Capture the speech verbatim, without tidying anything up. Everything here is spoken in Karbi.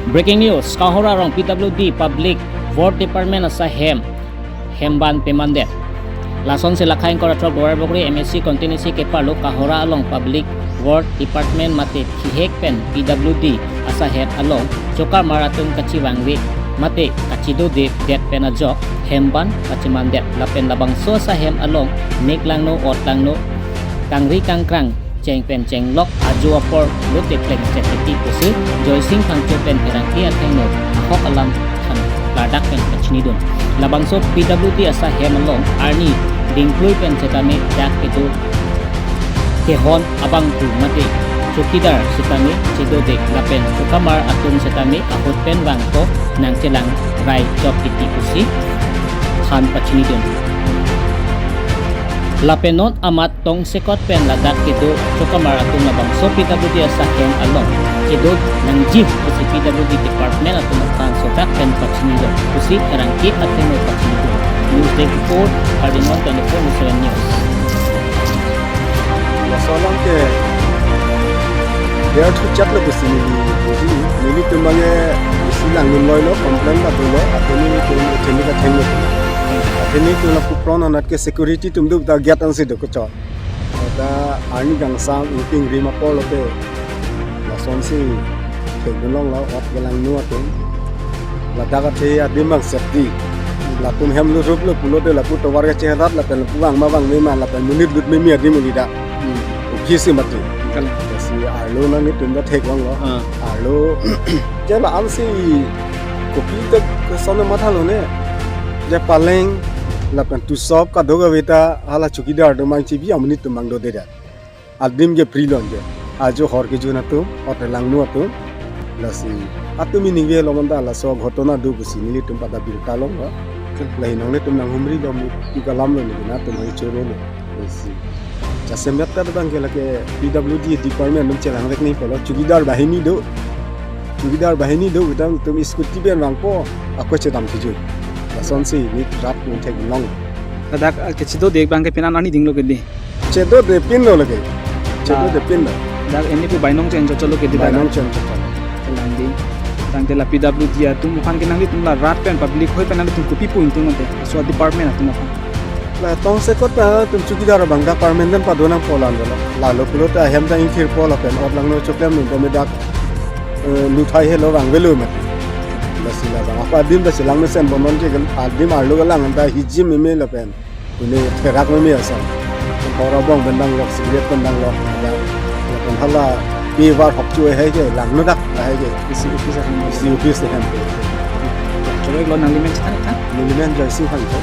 Breaking news, Kohora arong P W D Public Work Department asahem hemban pemandet. Lasonsi lakhai ingkoi ra throk Duarbagori M A C constituency keparlo Kohora along Public Work Department mate thihek pen P W D asahem along chokamar atum kachevangve mate kachedode det pen ajok hemban kachemandet lapen labangso asahem along nek langno ot langno kangri kangkrang cheng pen chenglok ajo apor lote plengchek titi pusi Joysing Phangcho pen pherangke athengno ahok alam than klardak pen pachinidun. Labangso P W D asahem along arni dingklui pen setame dak kedo kehon abangphu mate chowkidar setame chedode lapen chokamar atum setame ahut pen vangpo nangchelang rai chok titi pusi than pachinidun. Lapen non amat tongsekot pen ladak kedo chokamar atum labangso P W D asahem along kedo nangji pusi P W D department atum aphan sodak pen pachinilo pusi pherangke athengno pachinilo. News Desk Report, Karbi Anglong twenty-four into seven News. Laso alam ke dia thu chak lo pusi neli, neli, nelitum abang ke isi langdun loilo, complain ta dolo, atheni nelitum atheni kathengno. Atheni nelitum lapu pron anat ke security atum do ta gate ansi do kechot. Ta arni kangsam ingping rim apor lote lasonsi thekdun longlo, ot kelangno atum. Ladak athe adim abang safety. Latum hem lo rup lo pulote lapu tovar kachehadat lapen lapu vang ma vangme ma lapen monit lut meme adim uli dak. Office mati. Kalang. Si arlo nangtum ta theklonglo. Ah. Arlo je la-ansi kopi tak kesana mathalo ne. Je paleng lapen tusop kadokave ta hala chowkidar atum abang chebi amonit atum abang dodedet. Adim ke prilon je. Ajo hor kejun atum, ot langno atum. Lasi atum ningve lo manda laso ghotona do pusi nelitum pada birta longlo. Lahin nanglitum nanghumrilo, mi tu kalam lo ni na atum hai choro lo. Lasi jasemet ta abang ke lake P W D department atum chelangvek nangpo lo, chowkidar bahini do. Chowkidar bahini do, kedam atum scooty pen vangpo, ako chedam kejun. Lasonsi neli rat nangtheklong. Ladak, ah, kachedode abang ke pini arni dinglo kedi. Chedode pinlo lake. Chedode pinlo. Dak eni pu bainong chen chotlo kedi. Bainong chen chotlo. Langdi. Tangte la P W D atum aphan ke nanglitum la rat pen public hoi pen nanglitum kopi pu ingtung nonte. So department atum aphan. La tongsekot ta atum chowkidar abang dak permanent padonang polan dolo. Lalo pulote ahem ta ingthirpo lapen ot langno choklem nung tame dak, eh, luthai helo vangvelo mati. Lasi labang apa adim ta chelang mesen bomnon ke adim arlo kelang ta hijim meme lapen. Kune therak meme asam. Kora bong pen danglok, cigarette pen danglok. Lapen hala pevar hokchu hai ke langno dak hai ke. Isi office ahem. Isi office ahem. Choro lo nangli men chethan than? Neli men Joysing Phangcho.